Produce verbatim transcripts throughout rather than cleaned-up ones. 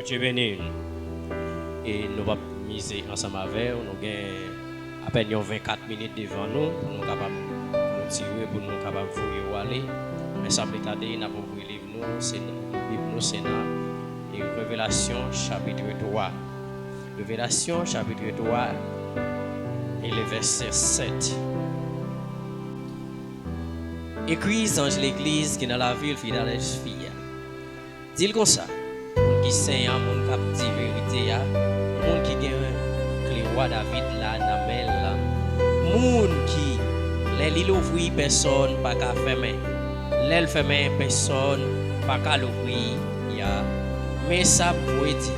Dye beni nou. E nou p ap mize ansanm avè w. Nou gen apèn yon vennkat minit devan nou pou nou kapab klotire, pou nou kapab voye w ale. Men san pli tade, n ap ouvri liv nou, se Bib nou, se nan e Revelasyon chapit twa. Revelasyon chapit twa e le vèsè sèt. Ekri zanj legliz ki nan lavil Filadèlfi a. Di l konsa, moun ki sen an, moun k ap di verite a, moun ki gen kle wa David la nan men l lan, moun ki, lè li louvri, pèsòn pa ka fèmen, lè l fèmen, pèsòn pa ka louvri a. Men sa m voye di,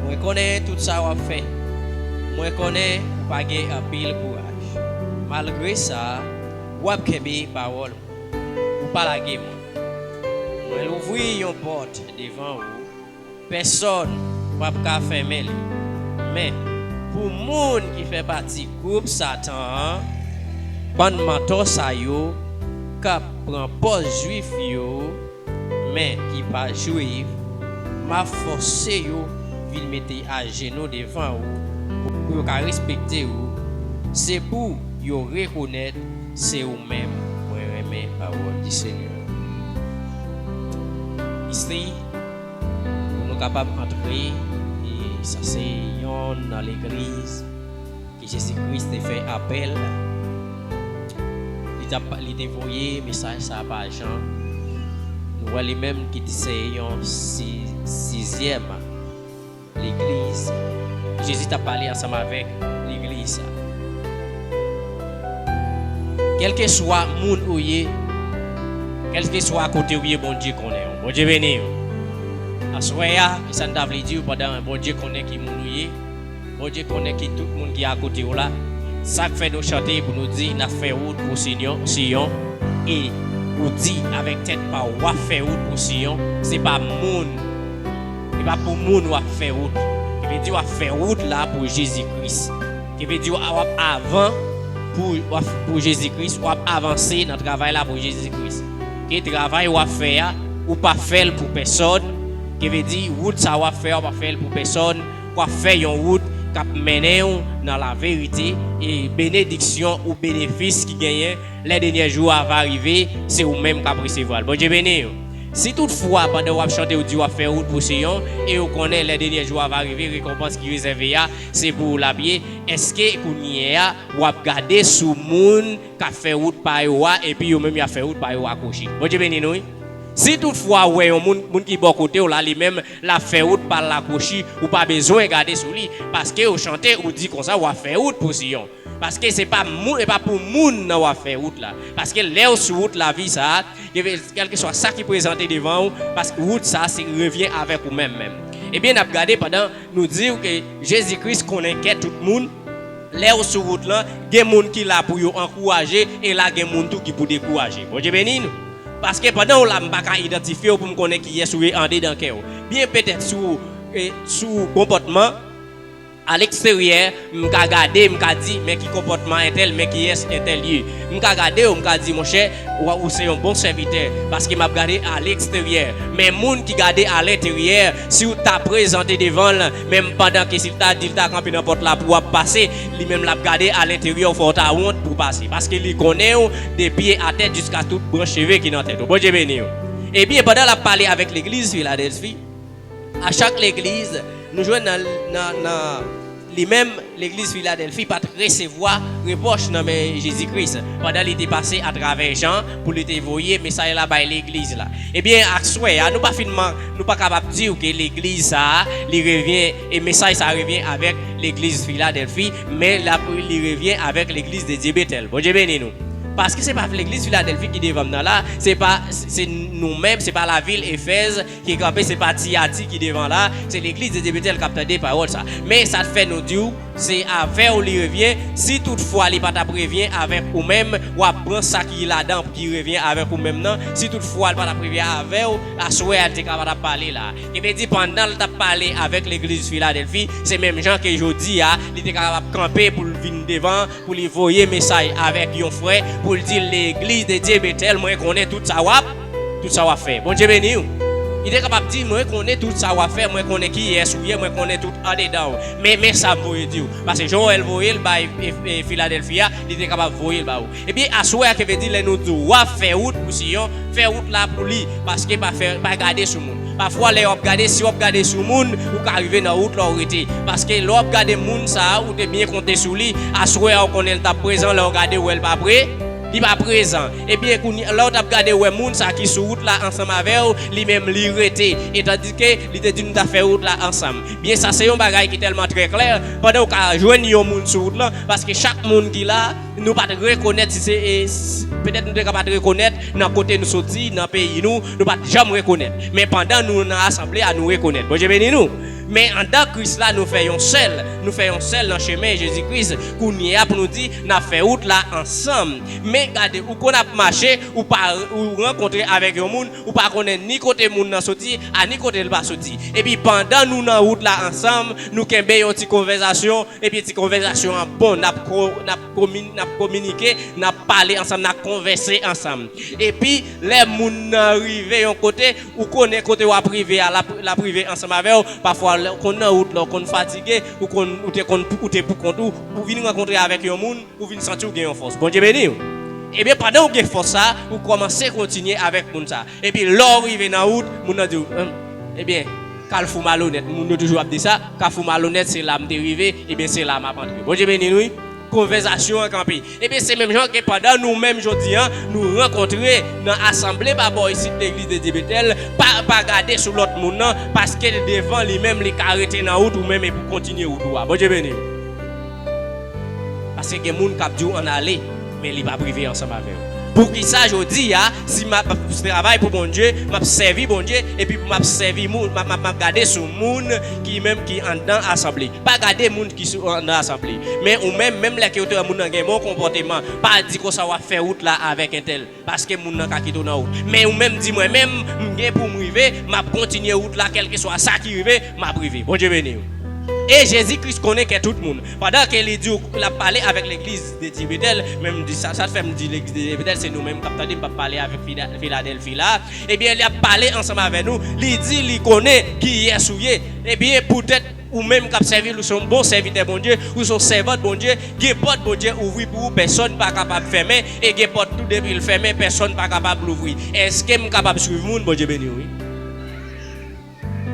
mwen konnen tout sa w ap fè. Mwen konnen ou pa gen anpil kouraj. Malgre sa, w ap kenbe pawòl mwen. Ou pa lage mwen. Mwen louvri yon pòt devan ou. Pèsòn p ap ka fèmen li. Men, pou moun ki fè pati gwoup Satan an, bann mantò sa yo k ap pran pòz Jwif yo, men ki pa Jwif, m ap fòse yo vin mete ajenou devan ou pou yo ka respekte ou. Se pou yo rekonèt se ou menm mwen renmen. Pawòl di Senyè. Isi, pou nou kapab antre, e sa se yonn nan legliz ke Jezi Kris te fè apèl. Li t ap, li te voye mesaj sa a pa Jan. Nou wè li menm ki te se yon si-, sizyèm legliz. Jezi t ap pale ansanm avèk legliz sa. Kèlkeswa moun ou ye, kèlkeswa kote ou ye, Bondye konnen w. Bondye beni w. Aswè a, kisa n ta vle di w pandan Bondye konnen ki moun ou ye? Bondye konnen ki tout moun ki akote w la. Sa k fè nou chante pou nou di n ap fè wout pou Siyon, Siyon. E ou di avèk tèt pa w, w ap fè wout pou Siyon. Se pa moun. Se pa pou moun w ap fè wout. Ki vle di w ap fè wout la pou Jezi Kris. Ki vle di w ap avan pou, w ap, pou Jezi Kris. W ap avanse nan travay la pou Jezi Kris. Ke travay w ap fè a, ou pa fè l pou pèsòn. Ki vle di wout sa w ap fè a, w ap fè l pou pèsòn. W ap fè yon wout k ap mennen w nan laverite, e benediksyon ou benefis ki genyen lè dènye jou a va rive, se ou menm k ap resevwa l. Bondye beni w. Si toutfwa, pandan w ap chante, ou di w ap fè wout pou Siyon, e ou konnen lè dènye jou a va rive, rekonpans ki rezève a, se pou ou l ap ye, èske kounye a, w ap gade sou moun k ap fè wout pa yo a, epi yo menm y ap fè wout pa yo a kwochi? Bondye beni nou, wi. Si toutfwa ou wè yon moun, moun ki bò kote w la, li menm, l ap fè wout pa l la kwochi, ou pa bezwen gade sou li, paske ou chante, ou di konsa, w ap fè wout pou Siyon. Paske se pa moun, e pa pou moun nan w ap fè wout la. Paske lè w sou wout lavi sa a, kèlkeswa sa ki prezante devan w, paske wout sa a se revyen avèk ou menm menm. Ebyen, n ap gade pandan nou di w ke Jezi Kris konnen kè tout moun, lè w sou wout lan, gen moun ki la pou yo ankouraje, e la gen moun tou ki pou dekouraje. Bondye beni nou. Paske pandan w la, m pa ka idantifye w pou m konnen kiyès ou ye andedan kè w. Byen petèt sou, e, sou konpòtman, aleksteryè, m ka gade, m ka di, men ki konpòtman entèl, men kiyès entèl ye. M ka gade w, m ka di, monchè, w, ou se yon bon sèvitè, paske m ap gade aleksteryè. Men moun ki gade alenteryè, si w ta prezante devan l, menm pandan ke si l ta di l ta kanpe nan pòt la pou w ap pase, li menm l ap gade alenteryè w, fò w ta wont pou w pase, paske li konnen w de pye a tèt jiska tout branch cheve ki nan tèt ou. Bondye beni w. Ebyen, pandan l ap pale avèk legliz Filadèlfi, a chak legliz, nou jwenn nan, nan, nan li menm, legliz Filadèlfi pa t resevwa repwòch nan men Jezi Kris pandan li te pase atravè Jan pou li te voye mesaj la bay legliz la. Ebyen, aswè a, nou pa fin man-, nou pa kapab di w ke legliz sa a, li revyen, e mesaj sa a revyen avèk legliz Filadèlfi, men l ap, li revyen avèk legliz de Dye Betèl. Bondye beni nou. Paske se pa legliz Filadèlfi ki devan m nan la, se pa, se nou menm, se pa lavil Efèz ki kanpe, se pa Tiyati ki devan la, se legliz de Dye Betèl k ap tande pawòl sa. Men sa t fè nou di w, se avè w li revyen. Si toutfwa li pa t ap revyen avèk ou menm, w ap pran sa ki ladan ki revyen avèk ou menm nan. Si toutfwa li pa t ap revyen avè w, aswè a li te ka pa t ap pale la. Ki vle di pandan l t ap pale avèk legliz Filadèlfi, se menm jan ke jodi a, li te kapab kanpe pou l vin devan, pou li voye mesaj avèk yon frè, pou l di l, legliz de Dye Betèl, mwen konnen tout sa w ap, tout sa w ap fè. Bondye beni w. Li te kapab di, "Mwen konnen tout sa w ap fè, mwen konnen kiyès ou ye, mwen konnen tout andedan w. Men, men sa m voye di w." Paske jan w wè l voye l bay, e, e, Filadèlfi a, li te kapab voye l ba ou. Ebyen, aswè a, ke vle di, lè nou di w ap fè wout pou Siyon, fè wout la pou li, paske pa fè, pa gade sou moun. Pafwa, lè w ap gade, si w ap gade sou moun, ou ka rive nan wout la w rete. Paske lè w ap gade moun sa a, ou te byen konte sou li, aswè a, ou konnen l t ap prezan, lè w gade, w wè l pa pre, li pa prezan. Ebyen, kounye, lè w t ap gade, w wè moun sa a ki sou wout la ansanm avè w, li menm, li rete. E tandike li te di nou ta fè wout la ansanm. Byen, sa se yon bagay ki tèlman trè klè, pandan w ka jwenn yon moun sou wout lan, paske chak moun ki la, nou pa t rekonèt si se, e, s-, petèt nou te ka pa t rekonèt nan kote nou soti, nan peyi nou, nou pa t janm rekonèt. Men pandan nou nan asanble a, nou rekonèt. Bondye beni nou. Men anndan Kris la, nou fè yon sèl. Nou fè yon sèl nan chemen Jezi Kris. Kounye a, pou nou di, n ap fè wout la ansanm. Men gade, ou konn ap mache, ou pa, ou rankontre avèk yon moun, ou pa konnen ni kote moun nan soti, a ni kote l pa soti. Epi pandan nou nan wout la ansanm, nou kenbe yon ti konvèsasyon, epi ti konvèsasyon an bon, n ap ko-, n ap komin-, n ap kominike, n ap pale ansanm, n ap konvèse ansanm. Epi lè moun nan rive yon kote, ou konnen kote w ap rive a, l ap, l ap rive ansanm avè w. Pafwa, lè w konn nan wout la, ou konn fatige, ou konn, ou te konn, ou te poukont ou, ou vin rankontre avèk yon moun, ou vin santi w gen yon fòs. Bondye beni w. Ebyen, pandan w gen fòs sa, ou kòmanse kontinye avèk moun sa. Epi lè w rive nan wout, moun nan di w, "Hum, ebyen, Kalfou Malonèt." Moun yo toujou ap di sa, "Kafou Malonèt, se la m te rive, ebyen, se la m ap antre." Bondye beni nou, wi. Konvèsasyon an kanpe. Ebyen, se menm jan ke pandan nou menm jodi a, nou rankontre nan asanble pa bò isit legliz de Dye Betèl, pa, pa gade sou lòt moun nan, paske devan li menm, li ka rete nan wout ou menm epi w kontinye wout ou a. Bondye beni w. Paske gen moun k ap di w ann ale, men li p ap rive ansanm avè w. Poukisa jodi a, si m ap travay pou Bondye, m ap sèvi Bondye, epi m ap sèvi moun, m ap, m ap, m ap gade sou moun ki menm ki anndan asanble. Pa gade moun ki sou, anndan asanble. Men ou menm, menm lè ke w te wè moun nan gen bon konpòteman, pa di konsa w ap fè wout la avèk entèl. Paske moun nan ka kite w nan wout. Men ou menm di, "Mwen menm, m gen pou m rive, m ap kontinye wout la, kèlkeswa sa ki rive, m ap rive." Bondye beni w. E Jezi Kris konnen kè tout moun. Pandan ke li di w, l ap pale avèk legliz de Dye Betèl, men m di sa, sa fè m di legliz de Dye Betèl, se nou menm k ap tande, m p ap pale avèk Fida-, Filadèlfi la. Ebyen, li ap pale ansanm avè nou, li di li konnen kiyès ou ye. Ebyen, poutèt ou menm k ap sèvi l, ou se yon bon sèvitè Bondye, ou se yon sèvant Bondye, gen pòt Bondye ouvri pou ou, pèsonn pa kapab fèmen, e gen pòt tou depi l fèmen, pèsonn pa kapab louvri. Èske m kapab swiv moun? Bondye beni w, wi.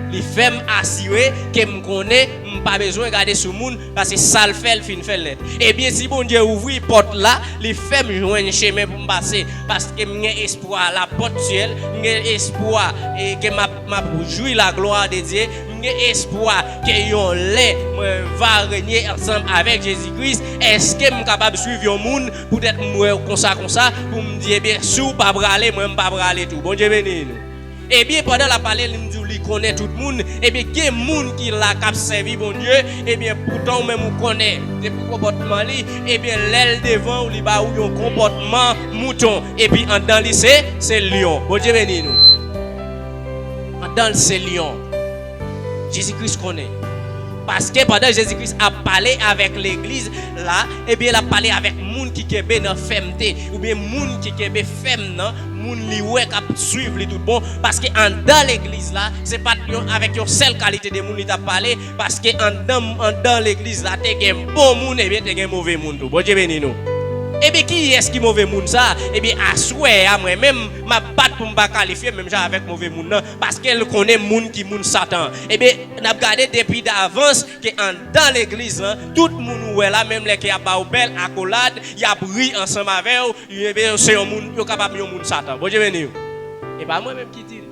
Li fè m asire ke m konnen m pa bezwen gade sou moun, paske sa l fè, l fin fè l nèt. Ebyen, si Bondye ouvri pòt la, li fè m jwenn chemen pou m pase, paske m gen espwa lapòt syèl, m gen espwa, e, ke m ap, m ap jwi laglwa de Dye, m gen espwa ke yon lè mwen va renye ansanm avèk Jezi Kris. Èske m kapab swiv yon moun poutèt m wè konsa, konsa, pou m di, ebyen, si w pa prale, mwen m pa prale tou? Bondye beni nou. Ebyen, pandan l ap pale, li m di w li konnen tout moun. Ebyen, gen moun ki la k ap sèvi Bondye. Ebyen, poutan ou menm ou konnen depi konpòtman li, ebyen, lè l devan w, li ba ou yon konpòtman mouton. Epi anndan li se, se lyon. Bondye beni nou. Anndan l se lyon. Jezi Kris konnen. Paske pandan Jezi Kris ap pale avèk legliz la, ebyen, l ap pale avèk moun ki kenbe nan fèmte, oubyen moun ki kenbe fèm nan, moun li wè k ap swiv li tout bon. Paske anndan legliz la, se pa t yon, avèk yon sèl kalite de moun li t ap pale, paske anndan, anndan legliz la, te gen bon moun, ebyen, te gen move moun tou. Bondye beni nou. Ebyen, kiyès ki move moun sa? Ebyen, aswè a, mwen menm, m ap bat pou m pa kalifye menm jan avèk move moun nan, paske l konnen moun ki moun Satan. Ebyen, n ap gade depi davans ke anndan legliz lan, tout moun ou wè la, menm lè ke y ap ba w bèl akolad, y ap ri ansanm avè w, ebyen, se yon moun, yo kapab yon moun Satan. Bondye beni w. E pa mwen menm ki di l.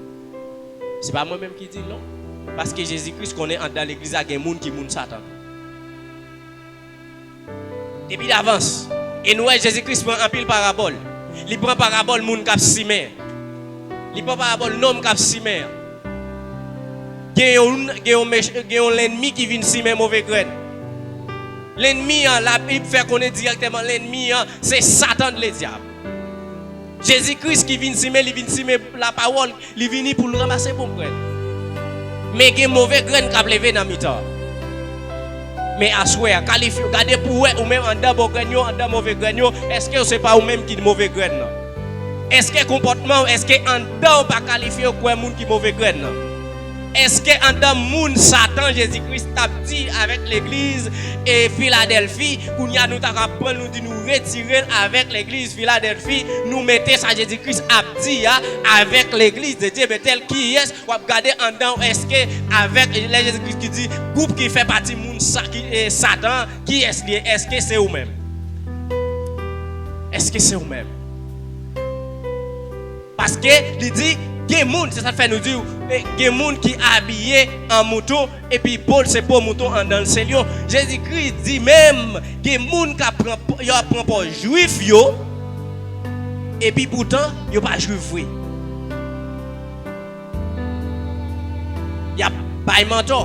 Se pa mwen menm ki di l, non. Paske Jezi Kris konnen anndan legliz la gen moun ki moun Satan. Depi davans. E nou wè Jezi Kris pran anpil parabòl. Li pran parabòl moun k ap simen. Li pran parabòl nonm k ap simen. Gen yon, gen yon mech-, gen yon lènmi ki vin simen move grenn. Lènmi an, Labib fè konnen dirèkteman lènmi an, se Satan Ledyab. Jezi Kris ki vin simen, li vin simen lapawòl, li vini pou l ranmase bon grenn. Men gen move grenn k ap leve nan mitan. Men aswè a, kalifye, gade pou w wè ou menm anndan bon grenn yo, anndan move grenn yo, èske se pa ou menm ki move grenn nan? Èske konpòtman w, èske anndan w pa kalifye w kwè moun ki move grèn nan? Èske anndan moun Satan Jezi Kris t ap di avèk legliz e Filadèlfi, kounye a nou ta ka pran l, nou di nou retire l avèk legliz Filadèlfi, nou mete sa Jezi Kris ap di a avèk legliz de Dye Betèl, kiyès w ap gade anndan w, èske avèk lè Jezi Kris ki di gwoup ki fè pati moun sa, ki, e, Satan, kiyès li ye? Èske se ou menm? Èske se ou menm? Paske li di, gen moun, se sa k fè nou di w, e, gen moun ki abiye an mouton, epi po l se po mouton, anndan l se lyon. Jezi Kris di menm, gen moun k ap pran, yo ap pran pòz jwif yo, epi poutan, yo pa jwif vre. Y ap bay mantò.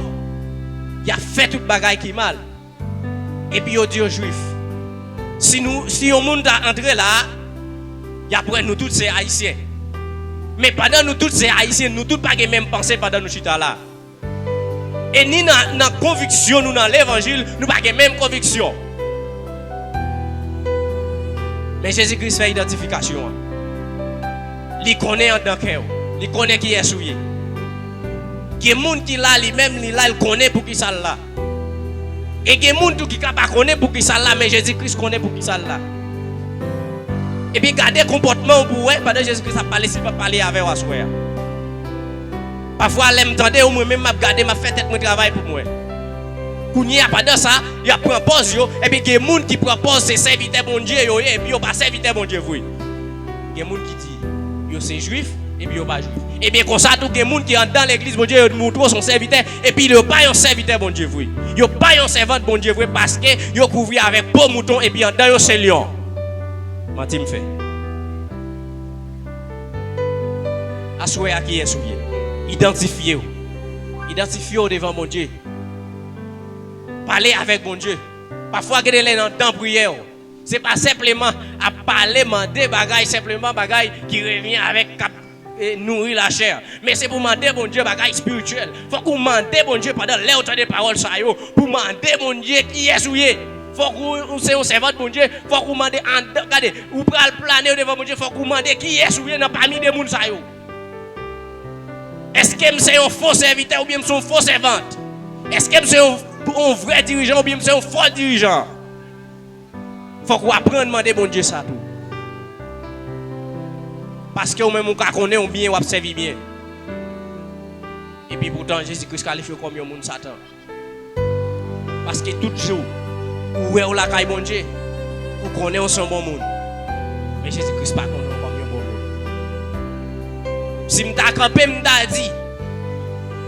Y ap fè tout bagay ki mal. Epi yo di yo jwif. Si nou, si yon moun ta antre la a, y ap wè nou tout se Ayisyen. Men pandan nou tout se Ayisyen, nou tout pa gen menm panse pandan nou chita la. E ni nan, nan konviksyon nou nan levanjil, nou pa gen menm konviksyon. Men Jezi Kris fè idantifikasyon an. Li konnen anndan kè w. Li konnen kiyès ou ye. Gen moun ki la, li menm, li la, l konnen poukisa l la. E gen moun tou ki ka pa konnen poukisa l la, men Jezi Kris konnen poukisa l la. Epi gade konpòtman w pou w wè pandan Jezi Kris ap pale, si l p ap pale avè w aswè a. Pafwa, lè m tande yo, mwen menm, m ap gade, m ap fè tèt mwen travay pou mwen. Kounye a, pandan sa, y ap pran pòz yo, epi gen moun ki pran pòz se sèvitè Bondye yo ye, epi yo pa sèvitè Bondye vre. Gen moun ki di yo se jwif, epi yo pa jwif. Ebyen, konsa tou, gen moun ki anndan legliz Bondye, yo montre yo se yon sèvitè, epi yo pa yon sèvitè Bondye vre. Yo pa yon sèvant Bondye vre, paske yo kouvri avèk po mouton, epi anndan yo se lyon. Manti m fè. Aswè a, kiyès ou ye? Idantifye w. Idantifye w devan Bondye. Pale avèk Bondye. Pafwa, gen de lè nan tan priyè w, se pa senpleman ap pale, mande bagay, senpleman bagay ki revyen avèk k ap, e, nouri lachè. Men se pou mande Bondye bagay espirityèl. Fòk ou mande Bondye pandan lè ou tande pawòl sa yo, pou mande Bondye kiyès ou ye. Fòk ou, ou se yon sèvant Bondye, fòk ou mande anndan, gade, ou pral plane devan Bondye, fòk ou mande kiyès ou ye nan pami de moun sa yo. Èske m se yon fo sèvitè oubyen m se yon fo sèvant? Èske m se yon, yon vrè dirijan oubyen m se yon fo dirijan? Fòk ou aprann mande Bondye sa tou. Paske ou menm ou ka konnen ou byen, w ap sèvi byen. Epi poutan, Jezi Kris kalifye w kòm yon moun Satan. Paske tout jou, ou wè w lakay Bondye, ou konnen w se yon bon moun. Men Jezi Kris pa konnen w kòm yon bon moun. Si m ta kanpe, m ta di,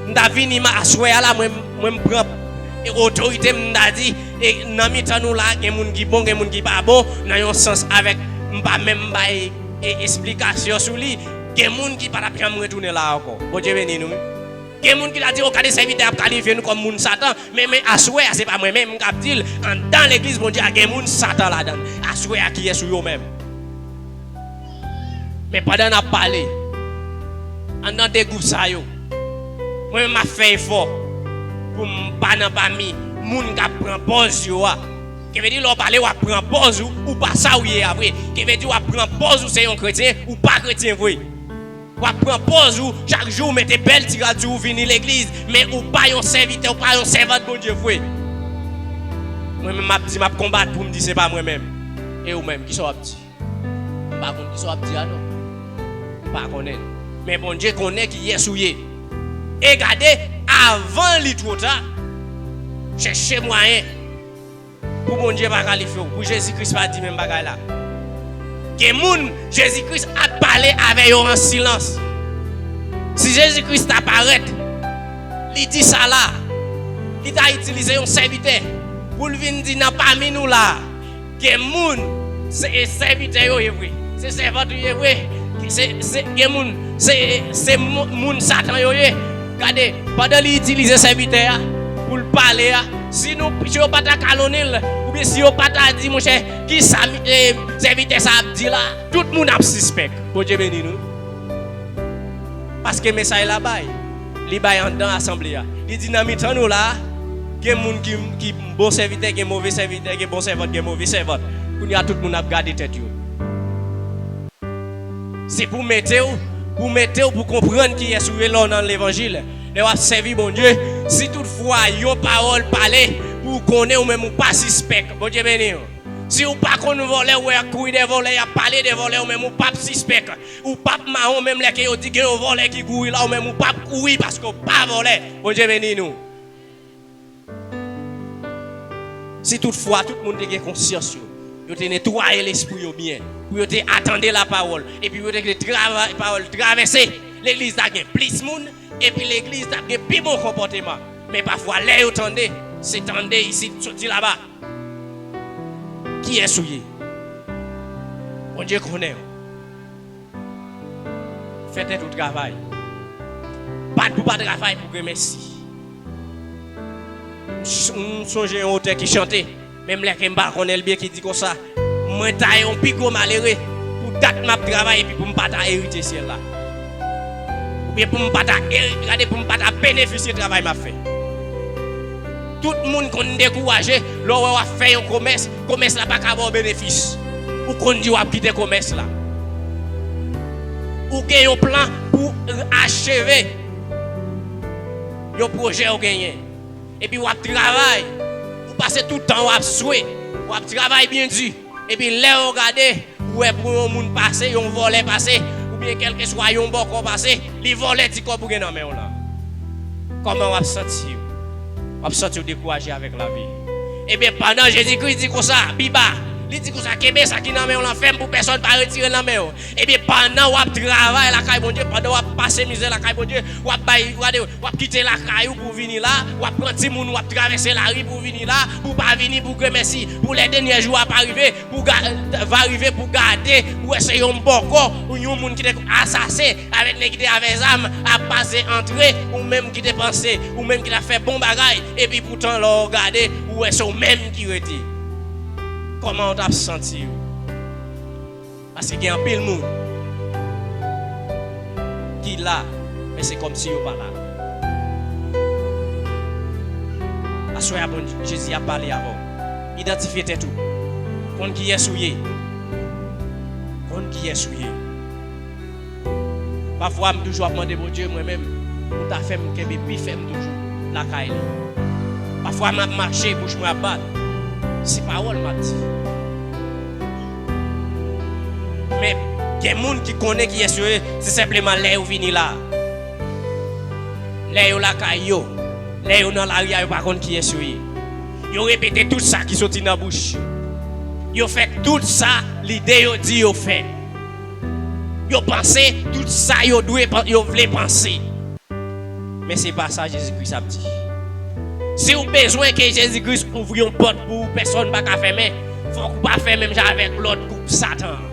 m ta vini ma-, aswè a la, mwen, mwen m pran e otorite m, m ta di, e nan mitan nou la, gen moun ki bon, gen moun ki pa bon, nan yon sans avèk, m pa menm bay e esplikasyon sou li, gen moun ki pa t ap janm retounen la ankò. Bondye beni nou, wi. Gen moun ki ta di, o, gade sèvitè ap kalifye nou kòm moun Satan, men, men aswè a, se pa mwen menm m k ap di l, anndan legliz Bondye a, gen moun Satan ladan l. Aswè a, kiyès ou yo menm? Men pandan n ap pale, anndan de gwoup sa yo, mwen menm m ap fè efò pou m pa nan pami moun k ap pran pòz yo a. Ki vle di, lè w pale, w ap pran pòz ou, ou pa sa w ye a vre. Ki vle di, w ap pran pòz ou se yon kretyen, ou pa kretyen vre. W ap pran pòz ou, chak jou w mete bèl ti rad sou ou vini legliz, men ou pa yon sèvitè, ou pa yon sèvant Bondye vre. Mwen menm m ap di, m ap konbat pou m di se pa mwen menm. E ou menm, kisa w ap di? M pa konn kisa w ap di a non. M pa konnen. Men Bondye konnen kiyès ou ye. E gade, avan li twò ta, chèche mwayen pou Bondye pa kalifye w, pou Jezi Kris pa di menm bagay la. Gen moun, Jezi Kris ap pale avè yo an silans. Si Jezi Kris ta parèt, li di sa la, li ta itilize yon sèvitè pou l vin di nan pami nou la, gen moun, se sèvitè yo ye vre, se sèvant yo ye vre, se, se, gen moun, se, se mo-, moun Satan yo ye. Gade, pandan li itilize sèvitè a pou l pale a, si nou, si yo pa ta kalonnen l, oubyen si yo pa ta di, monchè, kisa mi-, e, sèvitè sa ap di la, tout moun ap sispèk. Bondye beni nou. Paske mesaj la bay, li bay anndan asanble a. Li di nan mitan nou la, gen moun ki, ki bon sèvitè, gen move sèvitè, gen bon sèvant, gen move sèvant. Kounye a tout moun ap gade tèt yo. Se pou mete w, pou mete w pou konprann kiyès ou ye lè w nan levanjil. Lè w ap sèvi Bondye, si toutfwa yon pawòl pale, pou w konnen ou menm ou pa sispèk. Bondye beni w. Si w pa konn vòlè, ou wè y ap kouri dèyè vòlè, y ap pale de vòlè, ou menm ou p ap sispèk. Ou p ap mawon menm lè ke yo di gen yon vòlè ki kouri la, ou menm ou p ap kouri paske w pa vòlè. Bondye beni nou. Si toutfwa tout moun te gen konsyans yo, yo te netwaye lespri yo byen, pou yo te atande lapawòl, epi pou yo te kite travay pawòl travèse, legliz ta gen plis moun, epi legliz t ap gen pi bon konpòteman. Men pafwa, lè yo tande, se tande isit, soti laba. Kiyès ou ye? Bondye konnen w. Fè tèt ou travay. Bat pou pa travay pou grenmèsi. M s- m sonje yon otè ki chante, menm lè ke m pa konnen l byen, ki di konsa: mwen ta yon pi gwo malere pou dat m ap travay epi pou m pa ta erite syèl la. Oubyen pou m pa ta eri- gade, pou m pa ta benefisye travay m ap fè. Tout moun konn dekouraje lè w wè w ap fè yon komès, komès la pa ka ba w benefis. Ou konn di w ap kite komès la. Ou gen yon plan pou acheve yon pwojè w genyen. Epi w ap travay. Ou pase tout tan w ap swe. W ap travay byen di. Epi lè w gade, ou wè pou yon moun pase, yon vòlè pase, oubyen kèlkeswa yon bòkò pase, li vòlè ti kòb ou gen nan men w lan. Kòman w ap santi w? W ap santi w dekouraje avèk lavi. Ebyen, pandan Jezi Kris di konsa, pi ba, li di konsa, kenbe sa ki nan men w lan fèm pou pèsòn pa retire l nan men w. Ebyen, pandan w ap travay lakay Bondye, pandan w ap pase mizè lakay Bondye, w ap bay, gade, w ap kite lakay ou pou w vini la, w ap pran timoun ou, w ap travèse lari pou w vini la, pou w pa vini pou grenmèsi, pou lè dènye jou a pa rive, pou ga- va rive pou gade, ou wè se yon bòkò, ou yon moun ki te asasen, avèk nèg ki te avè zam, ap pase antre, ou menm ki te panse, ou menm ki t ap fè bon bagay, epi poutan lè w gade, ou wè se ou menm ki rete. Kòman w t ap santi w? Paske gen anpil moun ki la, men se kòmsi yo pa la. Aswè a, Bondye, Jezi ap pale avè w. Idantifye tèt ou. Konn kiyès ou ye. Konn kiyès ou ye. Pafwa, m toujou ap mande Bondye, mwen menm, pou ta fè m kenbe pi fèm toujou lakay li. Pafwa, m ap mache, bouch mwen ap bat. Se pawòl m ap di. Men, gen moun ki konnen kiyès yo ye, se senpleman lè yo vini la. Lè yo lakay yo, lè yo nan lari a, yo pa konn kiyès yo ye. Yo repete tout sa ki soti nan bouch yo. Yo fè tout sa lide yo di yo fè. Yo panse tout sa yo dwe, yo vle panse. Men se pa sa Jezi Kris ap di. Si w bezwen ke Jezi Kris ouvri yon pòt pou ou, pèsonn pa ka fèmen, fòk ou pa fè menm jan avèk lòt gwoup Satan an.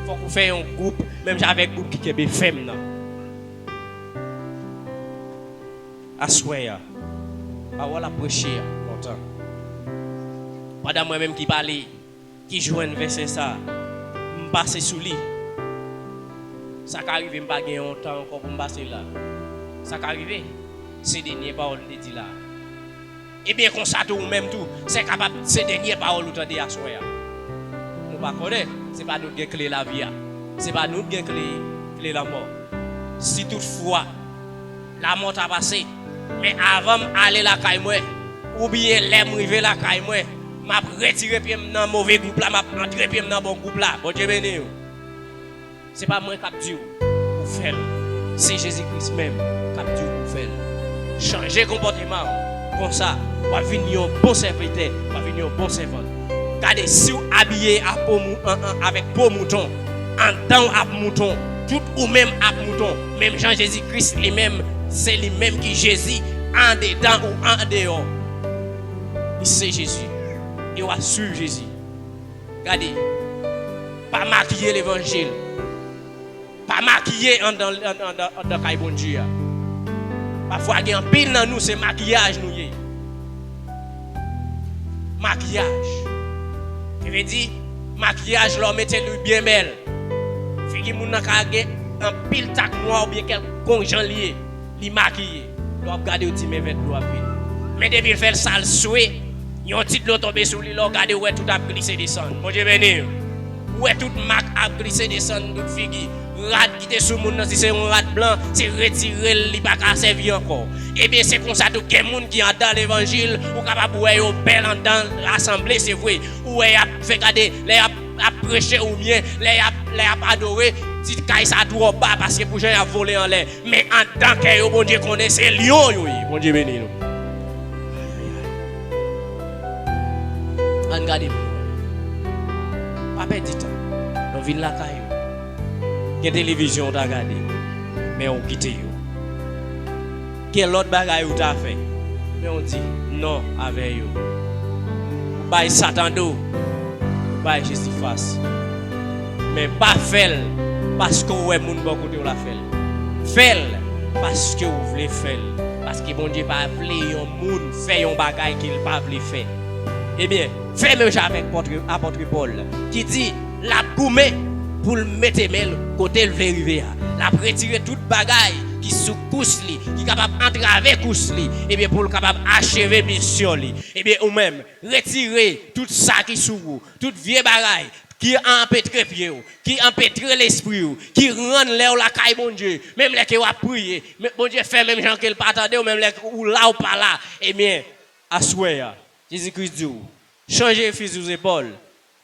Fòk ou fè yon gwoup menm jan avèk gwoup ki kenbe fèm nan. Aswè a, pawòl ap preche a lontan. Pandan mwen menm ki pale, ki jwenn vèsè sa a, m pase sou li. Sa ka rive m pa gen yon tan ankò pou m pase la. Sa ka rive, se dènye pawòl m te di la. Ebyen, konsa tou ou menm tou, se kapab se dènye pawòl ou tande aswè a. Nou pa konnen, se pa nou k gen kle lavi a. Se pa nou k gen kle, kle lanmò. Si toutfwa lamò ta pase. Men avan m ale lakay mwen, oubyen lè m rive lakay mwen, m ap retire pye m nan move gwoup la, m ap antre pye m nan bon gwoup la. Bondye beni w. Se pa mwen k ap di w pou w fè l. Se Jezi Kris menm k ap di w pou w fè l. Chanje konpòteman w. Konsa, w ap vin yon bon sèvitè, w ap vin yon bon sèvant. Gade, si w abiye a po mou- an- an- avèk po mouton, anndan w ap mouton, tout ou menm ap mouton, menm jan Jezi Kris li menm, se li menm ki Jezi, andedan ou andeyò. Li se Jezi. E w ap swiv Jezi. Gade, pa makiye levanjil. Pa makiye anndan, anndan, anndan, anndan kay Bondye a. Pafwa, gen anpil nan nou, se makiyaj nou ye. Makiyaj. Ki vle di, makiyaj, lè w mete li byen bèl, figi moun nan ka gen anpil tak nwa oubyen kèlkonk jan li ye. Li makiye. Lè w ap gade, w di, men vèt dlo ap vini. Men depi l fè l sal swe, yon ti dlo tonbe sou li, lè w gade, w wè tout ap glise desann. Bondye beni w. Ou wè tout mak ap glise desann tout figi. Rad ki te sou moun nan, si se yon rad blan, se retire l, li pa ka sèvi ankò. Ebyen, se konsa tou gen moun ki andan levanjil, ou kapab wè yo bèl andan asanble, se vre. Ou wè y ap fè gade, lè y ap, ap preche oubyen lè y ap, lè y ap adore, ti kay sa twò ba paske pou jan y ap vole anlè. Men andan kè yo, Bondye konnen se lyon yo ye. Bondye beni nou. Ann gade. Pa pèdi tan. Nou vin lakay ou. Gen televizyon ou ta gade, men ou kite yo. Gen lòt bagay ou ta fè, men ou di non avè yo. Ou bay Satan do, ou bay Jezi fas. Men pa fè l paske w wè moun bò kote w la fè l. Fè l paske w vle fè l. Paske Bondye pa vle yon moun fè yon bagay ke l pa vle fè. Ebyen, fè menm jan avèk pòtre-, apòt Pòl, ki di l ap goumen pou l mete men l kote l vle rive a. L ap retire tout bagay ki sou kous li, ki kapab antrave kous li, ebyen, pou l kapab acheve misyon li. Ebyen, ou menm, retire tout sa ki sou ou, tout vye bagay ki anpetre pye w, ki anpetre lespri w, ki rann lè w lakay Bondye, menm lè ke w ap priye, men Bondye fè menm jan ke l pa tande w, menm lè ou la ou pa la, ebyen, aswè a, Jezi Kris di w, chanje fizi w zepòl,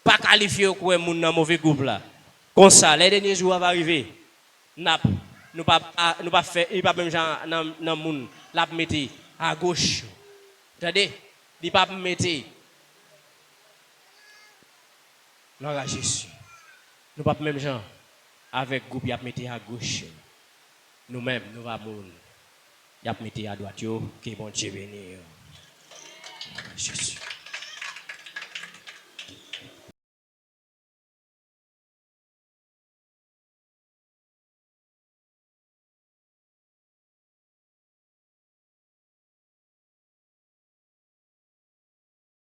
pa kalifye w kouwè moun nan move gwoup la. Konsa, lè dènye jou a va rive, n ap, nou p ap, a, nou p ap fè, li p ap menm jan nan, nan moun, l ap mete agoch. Tande? Li p ap mete. Glwa a Jezi. Nou p ap menm jan avèk gwoup y ap mete agoch yo. Nou menm, nou va moun y ap mete adwat yo. Ke Bondye beni yo. Glwa a Jezi.